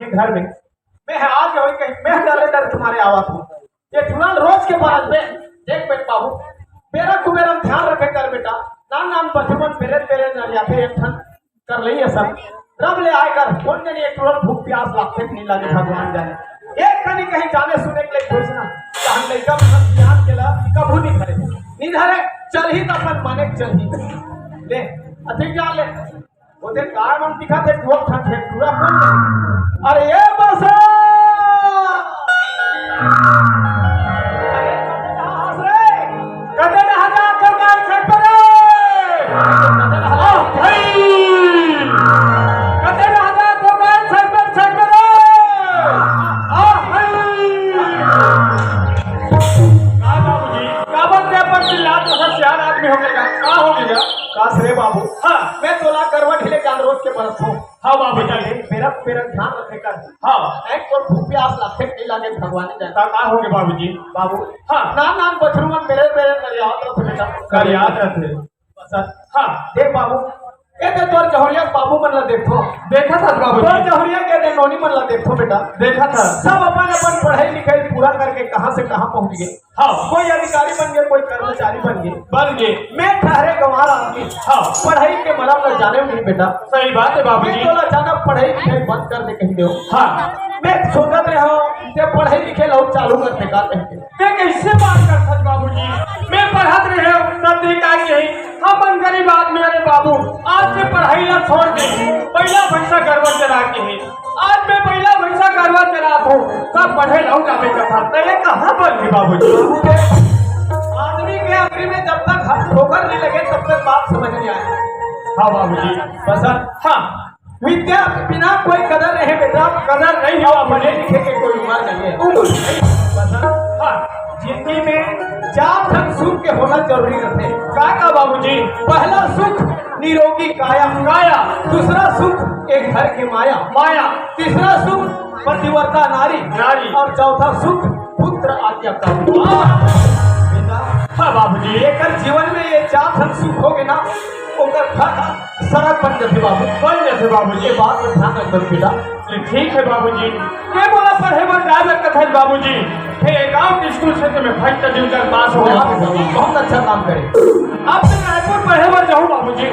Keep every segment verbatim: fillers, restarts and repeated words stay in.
घर में, मैं ह आज होई कहीं, मैं डरे डर तुम्हारे आवत हूँ। ये ठुरा ल रोज के बरस बे, देख बे बाबू, बेरा कुबेरा म ध्यान रखे कर बेटा, नान नान बछरू मन बेरे बेरे नरियाथे एक ठन कर लई असन। रब ले आए कर, कोन जनी एक ठुरा ल भूख प्यास लागथे कि नहीं लागे भगवान जाने। एक कनी कहीं जाने सुने के लिए खोजना, तहन लइका मन ध्यान के ला कभू नहीं धरे, नहीं धरे, चलही त अपन माने के चलही। ले, अधिक जान ले, ओदे काय मन दिखत हे, टुरा ठाठे, टुरा कोन हे? अरे ए बसा! अरे कते डहा हस रे? कते डहा जात हो गाय छेक रे? आ भाई! कते डहा जात हो गाय छेक रे? आ भाई! का बाबूजी? काबर ते अपन चिल्लात हो, सियान आदमी हो गे का? का हो गे? का रे बाबू? हाँ। मैं तोला करवा ढीले जान रोज के बरस हो। हाँ बाबू जी। बेरा, बेरा ध्यान रखे कर। हाँ। एक और भूख प्यास लागथे, नहीं लागे भगवान जाने। का, का हो गे बाबू जी? बाबू। हाँ। नान नान बछरू मन बेरे बेरे नरियावत रथे बेटा। नरियावत रथे। बस। हाँ। देख बाबू, ए दे तोर जहुरिया बाबू मन ला देखथो। देखत हस बाबू जी। तोर जहुरिया के दे नोनी मन ला देखथो बेटा। देखत हस। सब अपन अपन पढ़ाई लिखाई पूरा करके कहाँ से कहाँ पहुँच गे। हाँ। कोई अधिकारी बन गे, कोई कर्मचारी बन गे। बन गे। मैं ठहरे गंवार आदमी। हाँ। पढ़ाई के मरम ला जानेंव नहीं बेटा। सही बात हे बाबू जी। मैं तोला अचानक पढ़ाई लिखाई बंद कर दे कहि देव। हाँ। मैं सोचत रहेंव, ते पढ़ाई लिखाई ला चालू कर दे का कहि के। ते कइसे बात करथस बाबू जी? मैं पढ़त रहेंव, तब ते का कहे, हम मन गरीब आदमी, अरे बाबू, आज से पढ़ाई ला छोड़ दे, बइला भइसा गरवा चरा के हे। आज मैं बइला भइसा गरवा चरात हूँ, सब पढ़े लहू जाबे कथा, तैं कहाँ बन गे बाबू जी? आदमी के आखिरी में जब तक हाथ ठोकर नहीं लगे, तब तक बात समझ नहीं आए। हाँ बाबू जी। बस। हाँ। विद्या बिना कोई कदर नहीं बेटा। कदर नहीं हो बाबू जी। पढ़े लिखे के कोई उम्र नहीं है। उम्र नहीं। बस। हाँ। जिंदगी में चार ठन सुख के होना जरूरी रहिथे। का, का बाबू जी? पहला सुख निरोगी काया। काया। दूसरा सुख एक घर की माया। माया। तीसरा सुख पतिव्रता नारी। नारी। और चौथा सुख पुत्र आज्ञा का। वाह। बेटा, हाँ बाबू जी। एकर जीवन में ये चार ठन सुख हो गे ना, ओकर घर सरग बन जाथे बाबू। बन जाथे बाबू जी। ये बात में ध्यान रख बेटा। ठीक हे बाबू जी। मैं बोला पढ़े बर जाए बर कथन बाबू जी। फिर एक गांव के स्कूल से तो मैं फर्स्ट डिवीजन पास हो गया। बहुत अच्छा काम करे। अब तो रायपुर पढ़े बर जाऊँ बाबू जी।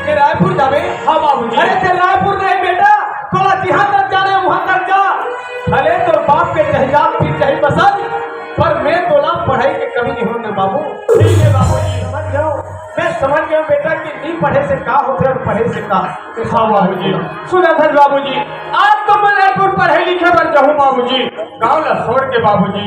के रायपुर जाबे? हाँ बाबू जी। अरे ते रायपुर नहीं बेटा, तोला जिहाँ तक जाने वहाँ तक जा। भले तोर बाप के जहिजात फिर जाही बसन, पर मैं तोला पढ़ाई के कमी नहीं होने बाबू। ठीक हे बाबू जी। समझ गयो? मैं समझ गयो बेटा कि नहीं पढ़े से का होथे और पढ़े से का। हाँ बाबू जी। सुनत हस बाबू जी, आज तो मैं रायपुर पढ़े लिखे बर जाहूँ बाबू जी, गाँव ला छोड़ के बाबू जी।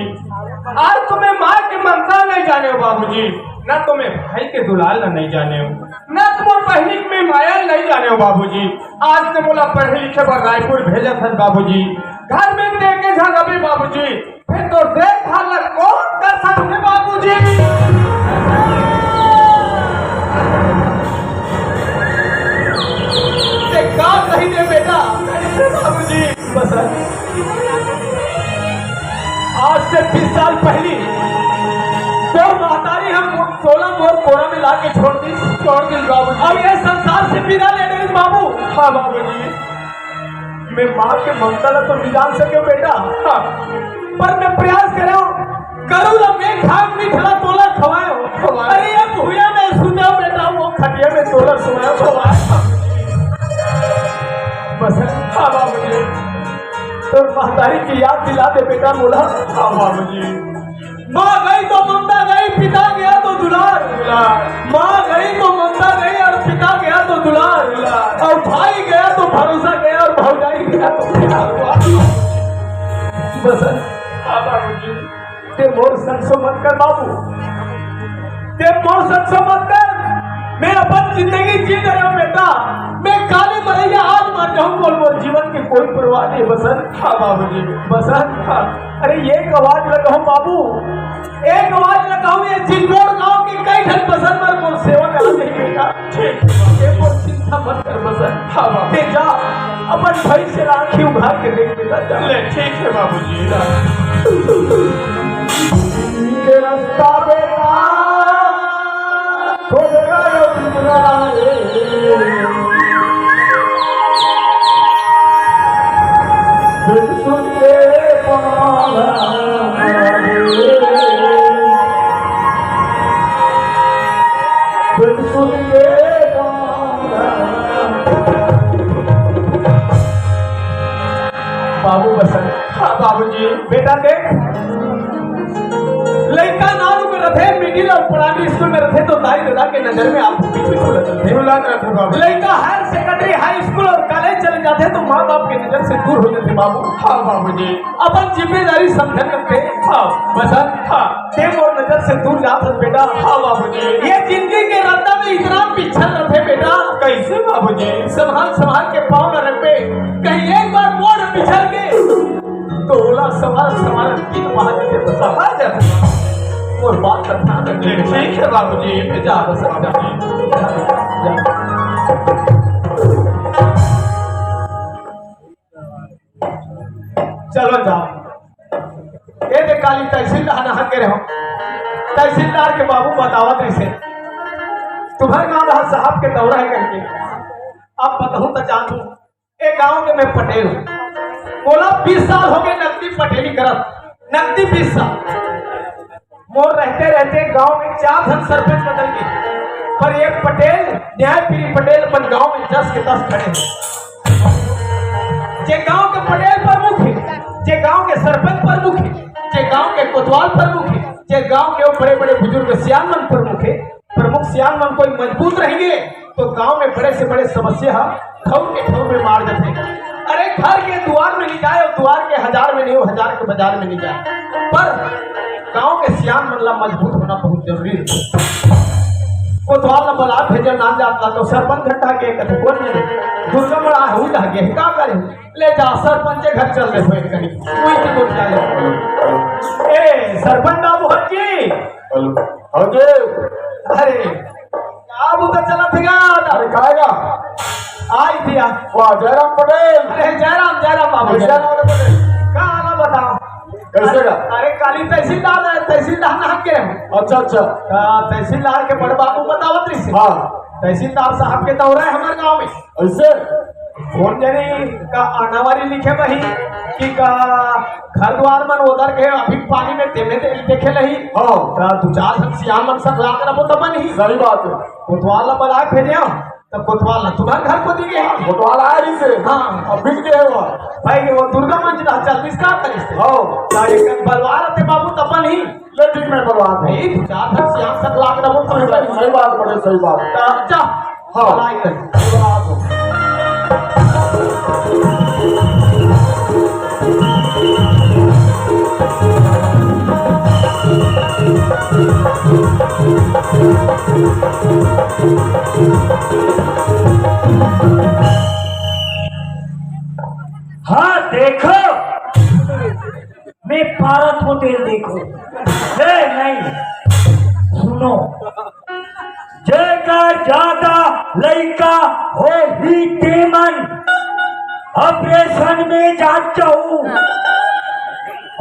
आज तो मैं माँ के ममता नहीं जानेंव बाबू जी, ना तो मैं भाई के दुलार ला नहीं जानेंव, ना तो मोर बहिनी के मैं माया नहीं जानेंव बाबू जी। आज तो मोला पढ़े लिखे बर रायपुर भेजत हस बाबू जी, घर में देखे झन रबे बाबू जी, फिर तो देखभाल ला कोन कर सकथे बाबू जी? ते का कहि दे बेटा? कइसे बाबू जी? बस आज से बीस साल पहली तोर महतारी हम तोला मोर कोरा में लाके छोड़ दिस। छोड़ दिस बाबू जी। अब ये संसार से विदा ले डरिस बाबू। हाँ बाबू जी। मैं माँ के ममता ला तो नहीं जान सकेंव बेटा, हाँ। पर मैं प्रयास करेंव, करू ला मैं खाम नहीं खला तोला खवाएंव। खवाएंव। अरे ये भुइयां में सुतेंव बेटा, वो खटिया में तोला सुवाएंव। बस। हाँ बाबू जी। तोर महतारी के याद दिला दे बेटा मोला। हाँ बाबू जी। माँ गई तो ममता गई, पिता गया तो दुलार। दुलार। माँ गई तो ममता गई और पिता गया तो दुलार। दुलार। और भाई गया तो भरोसा गया और भौजाई गया तो प्यार। बस। हाँ बाबू जी। ते मोर संग सो मत कर बाबू, ते मोर संग सो मत कर। मैं अपन जिंदगी जी डरेंव बेटा, मैं काली मरइया आज मर जाहूँ, मोर, मोर जीवन के कोई परवाह नहीं बसन। हाँ बाबू जी। बसन। हाँ। अरे एक आवाज लगाहूँ बाबू, एक आवाज लगाहूँ, ये चिंचोड़ गांव के कई ठन बसन बर मोर सेवा करा दे बेटा। ठीक। ये मोर चिंता मत कर बसन। हाँ बाबू। ते जा, अपन भाई से राखी उघार के देख बेटा, जा। ले, ठीक हे बाबू जी। ये रास्ता बेटा, खोज गयो बिगड़ा रे। बाबू बसंत। हाँ बाबूजी। बेटा देख, लइका नानू के रथे, मिडिल और प्राइमरी स्कूल में रथे तो दाई ददा के नजर में आप पीछे छुलत रथे। छुलत रथे बाबू। लइका हायर सेकेंडरी, हाई स्कूल और कॉलेज चले जाथे तो माँ बाप के नजर से दूर हो जाथे बाबू। हाँ बाबूजी। अपन जिम्मेदारी समझन लगथे। हाँ। बसंत। हाँ। ते मोर नजर से दूर जात हस बेटा। हाँ बाबूजी। ये जिंदगी के रद्दा में इतना पिछल रथे बेटा। कैसे बाबूजी? संभाल संभाल के पाँव न रखबे, कहीं एक बार मोड़ पिछल के तो ओला संभाल संभाल के बाहर के तो सहा जाथे। मोर बात का ध्यान रखिए। ठीक है बाबूजी, मैं जा रहा हूँ। जा, जा। चलो जाओ। ए दे काली तहसीलदार नहा के रहो। तहसीलदार के बाबू बतावत रहिसे, तुम्हर गांव रहा साहब के दौरा है करके। अब बताऊं तो जानू, ए गांव के मैं पटेल हूं। मोला बीस साल हो गए नकदी पटेली करत, नकदी बीस साल। मोर रहते रहते गांव में चार झन सरपंच बदल गए, पर एक पटेल, न्याय प्रिय पटेल अपन गांव में जस के तस खड़े हैं। जे गांव के पटेल प्रमुख है, जे गांव के सरपंच प्रमुख है, जे गांव के कोतवाल प्रमुख है, जे गांव के बड़े बड़े बुजुर्ग सियान मन प्रमुख है, प्रमुख सियान मन कोई मजबूत रहेंगे तो गांव में बड़े से बड़े समस्या ह ठौर के ठौर में मार जाथे। अरे घर के दुआर में नहीं जाए और दुआर के हजार में नहीं, हजार के बाजार में नहीं जाए, पर गांव के सियान मन ला मजबूत होना बहुत जरूरी है। कोतवाल ला बला भेजे नान जात ला तो सरपंच घंटा के कथे कोन नहीं, दुर्गा मड़ा हुई जा गे का करे, ले जा सरपंच के घर चल दे कोई कहीं, कोई की बोल जाए। ए सरपंच बाबू हट जी। हेलो। हाँ जी। अरे, का बुता चलत हे गा? अरे, काय गा? आई दिया। वाह, जयराम पटेल। अरे, जयराम, जयराम बाबू। जयराम पटेल। का हाल हे बताओ? कैसे गा? अरे, काली तहसीलदार हे, तहसीलदार नहा के रहे। अच्छा, अच्छा। हाँ, तहसीलदार के बड़ बाबू बतावत रहिसे। हाँ। तहसीलदार साहब के दौरा हे हमर गांव में। ऐसे? फोन जनी का आनावारी लिखे बही कि का घर द्वार मन ओदर के अभी पानी में तेमे दे-, देखे लही। हाँ। का दू चार झन सियान मन सकलात रहो तब बनही। सही बात हे। कोतवाल ला बलाय भेजे, तब कोतवाल ला तुम्हर घर को दी गए। कोतवाल आय रहिसे। हाँ। अब बिक गए हो। भाई, वो दुर्गा मंच रहा, चल, इसका करिस। हाँ। का एक बलवा रहते बाबू तब बनही। ले ठीक में बलवा दो। ए, दू चार झन सियान सकलात रहो, तो सही, सही बात बोले, सही बात। त जा, हाँ। लड़ाई कर। हाँ, देखो। मैं पारत हों तेला देखो। ए, नहीं। सुनो। जेकर जादा लइका होही तेमन ऑपरेशन में जात जाहू।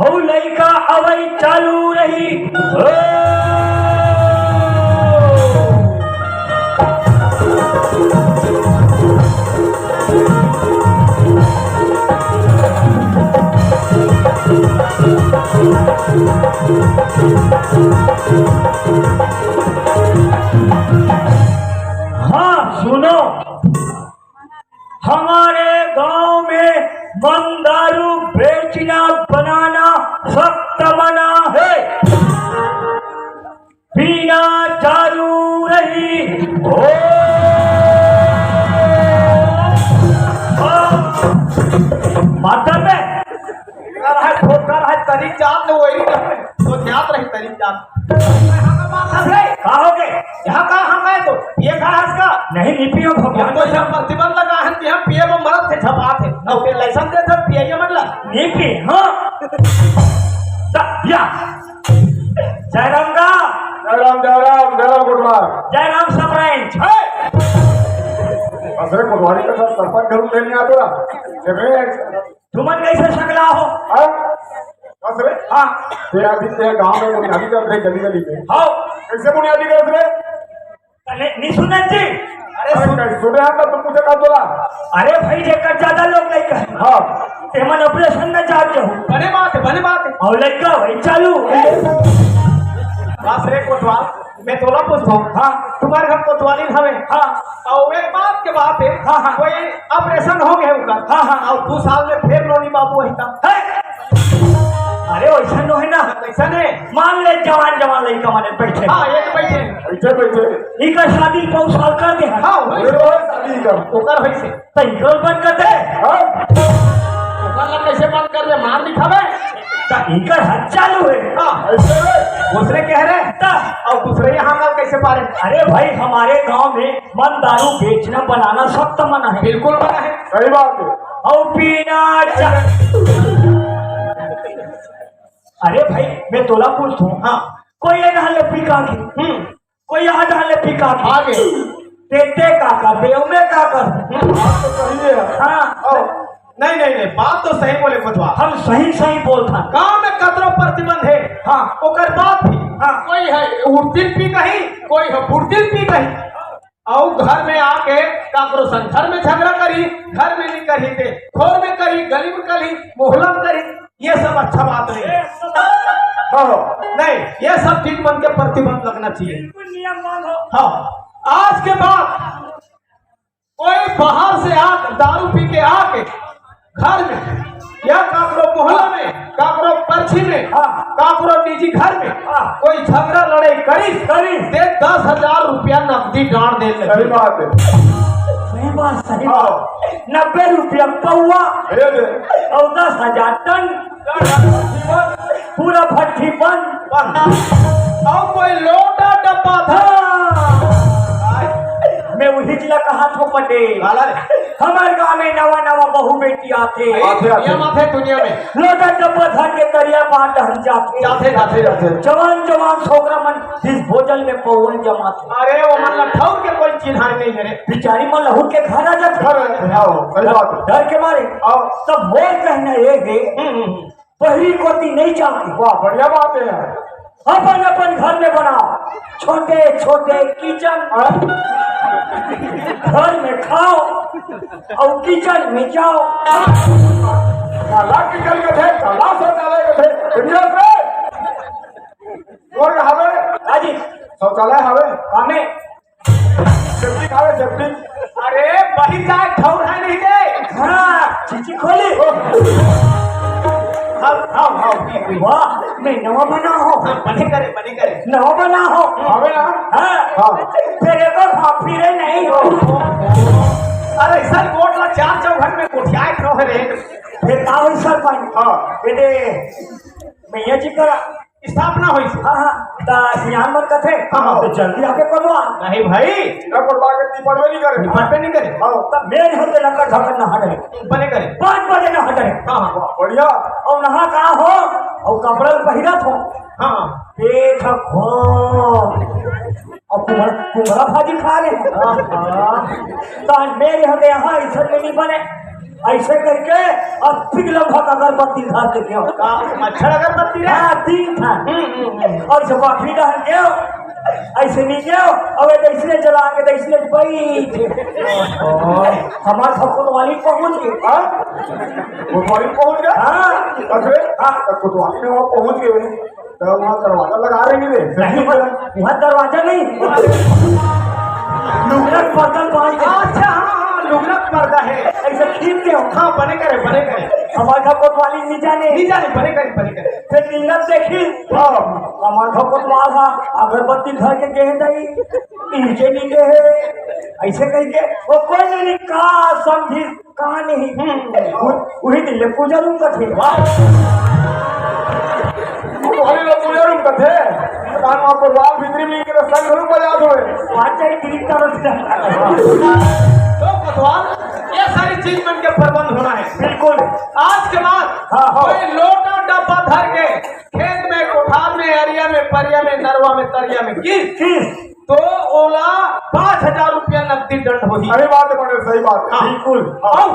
अउ लइका अवई चालू रही। ओ। हाँ, सुनो, हमारे गांव में मंगदारू बेचना बनाना सख्त मना है। पीना चालू रही हो। माता में। कर है, ठोकर है, तरी जात ले वही रहे। तो जात रही तरी जात। का हो गए? यहाँ का हम आए तो? ये का है इसका? नहीं, नहीं पियो भगवान। तो यहाँ प्रतिबंध लगा है कि हम पिए में मरद से झपात है। ना उसे लाइसेंस दे था, पिए मन ला। नहीं पी, हाँ। ता-, या। जयराम दा। जयराम, जयराम, जयराम गुटमार। जयराम सरपंच। हे! असरे कोटवारी का सर सरपंच घरू ले नहीं आते रहा। अरे। तुमन कैसे सकला हो? हाँ? असरे? हाँ। तेरा भी तेरा गांव में कोई अभी तक नहीं गली गली में। हाँ। कैसे बुनियादी गलत रे? तने नहीं सुनन जी। अरे सुन, सुने हस त पूछे का तोला? अरे भाई, जेकर ज्यादा लोग लइका हे, हाँ। तेमन ऑपरेशन में जात जाहू। बने बात हे, बने बात हे। अउ लइका वही चालू। बस रे कोतवाल, मैं तोला पूछथों। हाँ। तुम्हर घर कोतवालिन हवे। हाँ। अउ एक बात के बात हे, हाँ, हाँ। कोई ऑपरेशन हो गे ओकर। हाँ, हाँ। अउ दू साल में फेर नोनी बाबू वही था। हे! अरे वइसन नोहे ना। वइसन हे। मान ले जवान जवान लइका मन बइठे। हाँ, एक बइठे। बइठे, बइठे। इकर शादी पाँच साल कर दे हे। हाँ, वही। अरे, शादी कर। ओकर होइसे। त इकर बंद कर दे। हाँ। ओकर ला कइसे बंद कर दे? मार दिखावे। त इकर हद चालू हे। हाँ। अइसे हे। दूसरे कह रहे। त। अउ दूसरे यहाँ का कइसे पारे? अरे भाई, हमारे गांव में मन दारू बेचना बनाना सख्त मना हे। बिल्कुल मना हे। सही बात हे। अउ पीना चा-, अरे भाई, मैं तोला पूछथों। हाँ। कोई ये डहर ले पी के आगे। हम्म। कोई ये डहर ले पी के आगे। आगे। ते, ते का करबे, ओमे का करबे? हम्म, बात तो सही हे। हाँ। ओ, नहीं, नहीं, नहीं, बात तो सही बोले कोतवाल। हम सही, सही बोलथन। गांव में कतरो प्रतिबंध हे। हाँ। ओकर बाद भी हाँ। कोई हे उड़तिल पी कही, कोई हे बुड़तिल पी कही। अउ घर में आके काकरो संग घर में झगड़ा करही, घर में नहीं करही ते खोर में करही, गली में करही, मोहल्ला में करही, ये सब अच्छा बात नहीं हे। हाँ, नहीं, ये सब चीज मन के प्रतिबंध लगना चाहिए। बिल्कुल नियम मानो। हाँ, आज के बाद कोई बाहर से आके, दारू पी के आके घर में या काकरो मोहल्ला में, काकरो परछी में, हाँ। काकरो निजी घर में हाँ। कोई झगड़ा लड़ाई करिस, करिस। ते दस हजार रुपया नकदी डांड़ दे लगे। सही बात हे। सही बात, सही हाँ। बात। नब्बे रुपया पौवा। दे दे। अउ दस हजार टन। पूरा भट्टी बंद। बंद। अउ कोई लोटा डब्बा धर। हाँ। मैं उही ला कहत हों पटेल। काला रे। हमर गांव में नवा नवा बहू बेटी आथे। आथे, आथे। दुनिया में आथे, दुनिया में। लोटा डब्बा धर के तरिया पार डहर जाथे। जाथे, जाथे, जाथे। जवान, जवान छोकरा मन जिस भोजन में पौवन जमाथे। अरे, ओमन ला ठउर के कोई चिन्हारी नहीं हे रे। बिचारी मन लहुट के घर आ जाथे। घर आ जाथे, हाँ, सही बात हे। डर के मारे। हाँ। तब मोर कहना ये हे, हम्म, हम्म, हम्म। बहरी कोती नहीं जाती। वाह, बढ़िया बात हे यार। अपन अपन घर में बनाओ, छोटे छोटे किचन। हाँ। घर में खाओ अउ किचन में जाओ। काला किचन कथे, काला शौचालय कथे, दुनिया से। मोर हवे? हाँ जी। शौचालय हवे? कामे? सेप्टिक हवे, सेप्टिक। अरे, बही जाए, ठउर हे नहीं दे। हाँ, चीची खोली। हाँ, हाँ, हाँ, पी, पी। वाह, मैं नवा बना हों। हाँ, बने करे, बने करे। नवा बना हों। हवे ना? हाँ। हाँ। तेरे को हाँ, फिरे नहीं हो। अरे, सर, कोट ला चार चौघर में कोठियाए खड़ो हे रे। फिर का होई सर भाई? हाँ। ये दे, मैं ये जी करा। स्थापना होइस। हाँ, हाँ, त सियान मन कथे, हाँ, हाँ। त जल्दी आके करवा। नहीं भाई। न करवा के निपटबे नहीं करे। निपटबे नहीं करे। हाँ। त मेर होते लकर झकर ना हटे। बने करे। पाँच बजे ना हटे। हाँ, हाँ। वाह, बढ़िया। अउ नहा का हो, अउ कपड़ा पहिरत हो। हाँ। पेट हो। अउ कुमड़ा, कुमड़ा भाजी खा ले। हाँ, हाँ। त मेर होते यहाँ इज्जत में नहीं बने। अइसे करके अउ फिर लगभग अगरबत्ती धर के गयो। का मच्छर अगरबत्ती रे? हाँ, तीन ठन। हम्म, हम्म, हम्म। अउ जब आखिरी डहर गयो, अइसे नहीं गयो, अउ ये अइसने जला के, अइसने बैठ। ओ। हमार सब कोतवाली पहुंच गे। हाँ? कोतवाली पहुंच गे? हाँ। अरे, हाँ। त कोतवाली में वो पहुंच गे। त वहाँ दरवाजा लगा रहे नहीं रे। नहीं, वहाँ, वहाँ दरवाजा नहीं। लुगरा के पर्दा बांध के। अच्छा, हाँ, हाँ, लुगरा के पर्दा हे। अइसे खींच के हो। हाँ, बने करे, बने करे। हमार घर कोतवाली नहीं जाने। नहीं जाने, बने करे, बने करे। फिर नीलम देखी। हाँ। हमार घर कोतवाल हा, अगरबत्ती धर के गेंद आई। नीचे नीचे हे। अइसे कह के, वो कोई नहीं, का समझी? कहानी ही। हम्म। उ-, उही दिन ले पूजा रूम कथे। वाह। कोतवाली ला पूजा रूम कथे। कान मा कोतवाल भीतरी में के संग रूम बजा दो। वाह, चाहे गिरी का रस्ता। तो कोतवाल, ये सारी चीज मन के प्रबंध होना हे। बिल्कुल। आज के बाद हाँ, हाँ। कोई लोटा डब्बा धर के खेत में, कोठार में, अरिया में, परिया में, नरवा में, तरिया में गिस, गिस। तो ओला पाँच हजार रुपया नकदी दंड होही। सही बात हे पटेल, सही बात हे। हाँ। बिल्कुल। अउ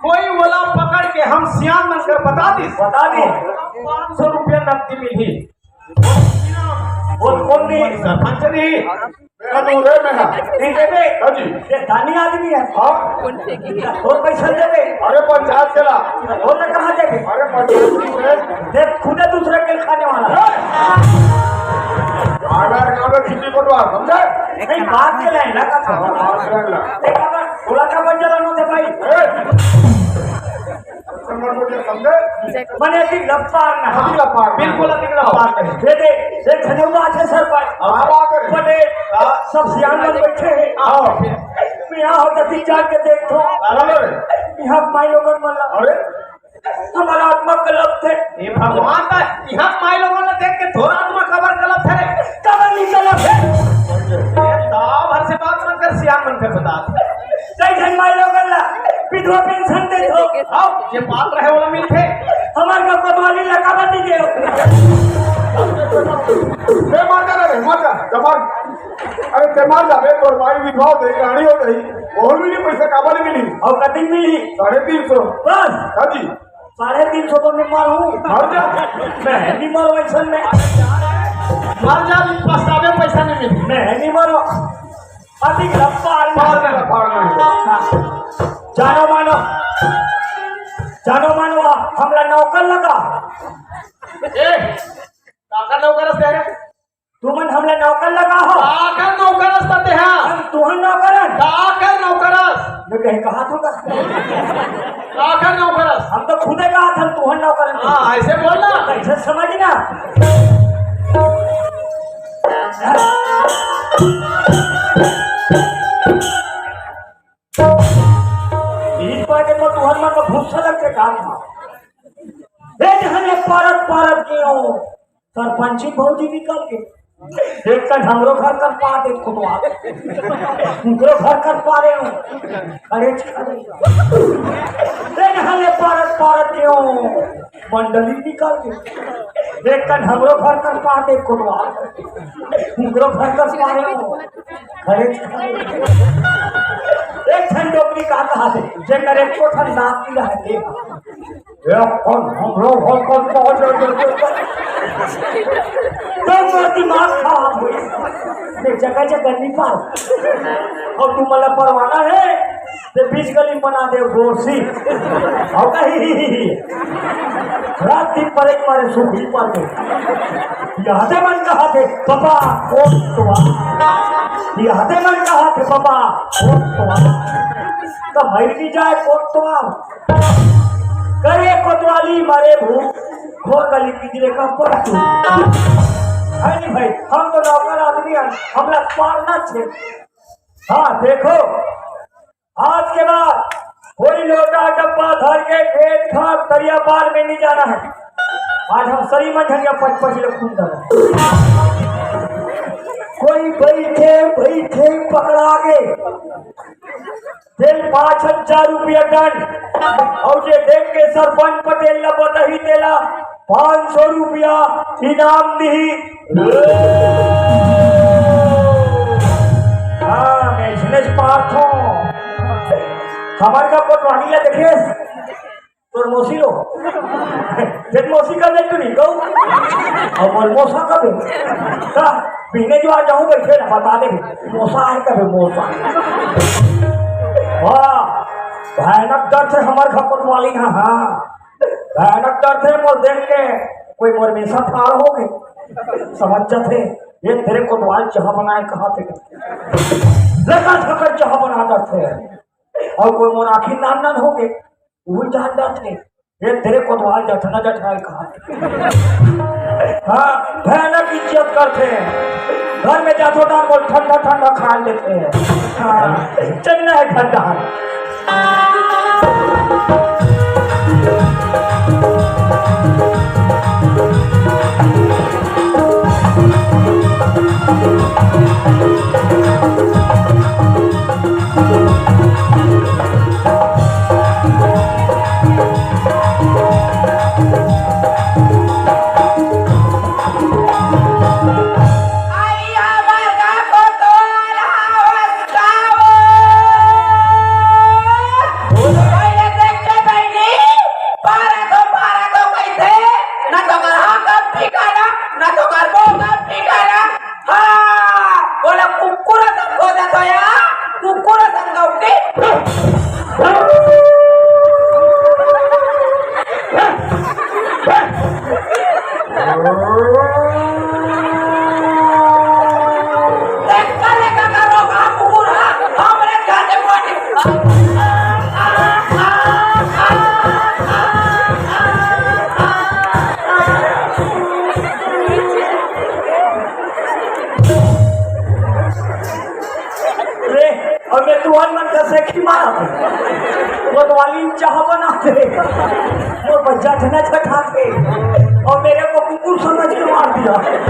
कोई ओला पकड़ के हम सियान मन कर बता दिस, बता दिस। पाँच सौ रुपया नकदी मिलही। वो कौन नहीं? सरपंच नहीं। मेरा दूध है, मेरा। नहीं देबे। हाँ जी। ये दानी आदमी है। हाँ। तोर पैसा देबे। अरे पंचायत के ला। तोर ले कहाँ देबे? अरे पंचायत की है। देख खुदे दूसरे के खाने वाला। अरे गाँव में किसी को तो समझे? नहीं, बात के लाइन लगा था। हाँ, बात के लाइन लगा। देख, अगर थोड़ा सा बन जला नो थे भाई। ए! समझे? मने अति लपार ना। अति लपार। बिल्कुल अति लपार नहीं। दे दे, एक खजौदा अच्छे सर पर। हाँ, बात है। पटेल, हाँ। सब सियान मन बैठे हैं। हाँ। मैं यहाँ होता तीन चार के देख दो। अरे। यहाँ माई लोगन मन ला। अरे। हमारा आत्मा कलप थे। ये भगवान का यहाँ माई लोगन ला देख के थोड़ा आत्मा कबर कलप थे रे। कबर नहीं कलप है। ये दाव भर से बात मत कर, सियान मन कर बता। कई झन माई लोगन ला विधवा पेंशन दे दो। आओ, ये बात रहे वाला मिलते। हमार का कोतवाली लगा बंदी दे। बे मर जा रे, मर जा, जमाल। अरे ते मर जा बे, तोर माई विधवा हो गई, रानी हो गई, और मिली पैसा काबर मिली? और कतिक मिली? साढ़े तीन सौ। बस। हाँ जी। साढ़े तीन सौ तो मैं मर हूँ। मर जा। मैं नहीं मर वैसन में। मर जा, पछतावे पैसा नहीं मिली। मैं नहीं मर। अभी लपा मार दे, लपा मार। जानो मानो, जानो मानो, हमला नौकर लगा। ए, काकर नौकर हस तेरे? तुमन हमला नौकर लगा हो। काकर नौकर हस तेरे, हाँ? हम तुहन नौकर हन। काकर नौकर हस? मैं कहीं कहा था का? काकर नौकर हस? हम तो खुदे कहा था तुहन नौकर हन। हाँ, ऐसे बोल ना। कैसे समझ ना? ईद पाके तो तुहर मन में भूसा लग के काम था। ए जहन ले पारत पारत गयो, सरपंची भौजी निकल के। एक कन हमरो घर कर पा दे खुदवा। उनकरो घर कर पा रहे हो। अरे छाड़े। ए जहन ले पारत पारत गयो, मंडली निकल के। एक कन हमरो घर कर पा दे खुदवा। उनकरो घर कर पा रहे हो। अरे एक ठन डोकरी का कहा थे, जेकर एको ठन दांत नहीं रहे। ए, कौन हमरो घर पर पहुंच गए? तो मोर दिमाग खराब हुई। ये जगह जगह नहीं पाल। और तू मला परवाना है, ते बीच गली बना दे गोसी। और कहीं रात दिन पर एक मारे सुखी पर दे। यहाँ ते मन कहा थे, पापा, कोतवाल। यहाँ ते मन कहा थे, पापा, कोतवाल। तो मर की जाए कोतवाल। करे कोतवाली मारे भूत, घोर गली की दिले का परसू। है नहीं भाई, हम तो नौकर आदमी हैं, हमला पालना छे। हाँ, देखो, आज के बाद कोई लोटा डब्बा धर के खेत खार तरिया पार में नहीं जाना है। आज हम सरी मन झनिया पच पच ले खून डाला। कोई बैठे बैठे पकड़ा गए। तेल पाँच हजार रुपया डन। और जे देख के सरपंच पटेल ला बताही तेला पाँच सौ रुपया इनाम दिही। हाँ, मैं इसने पार्थ हूँ। हमारे का कोतवाली ला देखे? तोर मौसी लो। तेरी मौसी का देख तू नहीं कहू। और मोर मौसा का भी। का? पीने जो आ जाऊं बैठे ना, बता दे। मौसा है कभी मौसा। वाह, भयानक दर्द है हमार घर कोतवाली ना, हाँ। भयानक दर्द है मोर देख के। कोई मोर में सब ठाड़ हो गए। समझ जाते, ये तेरे कोतवाल जहाँ बनाए कहाँ थे? लगा धकर जहाँ बना दर्द है। और कोई मोर आँखी नान नान हो गए। वो जान जाते, ये तेरे कोतवाल जठना जठना कहा। हाँ, भयानक इज्जत करते हैं। घर में जातो दान बोल ठंडा ठंडा खा लेते हैं। हाँ, चलना है ठंडा। मारा थे। वो तो वाली चाह बना थे। वो बच्चा झना छठा थे। और मेरे को कुकुर समझ के मार दिया।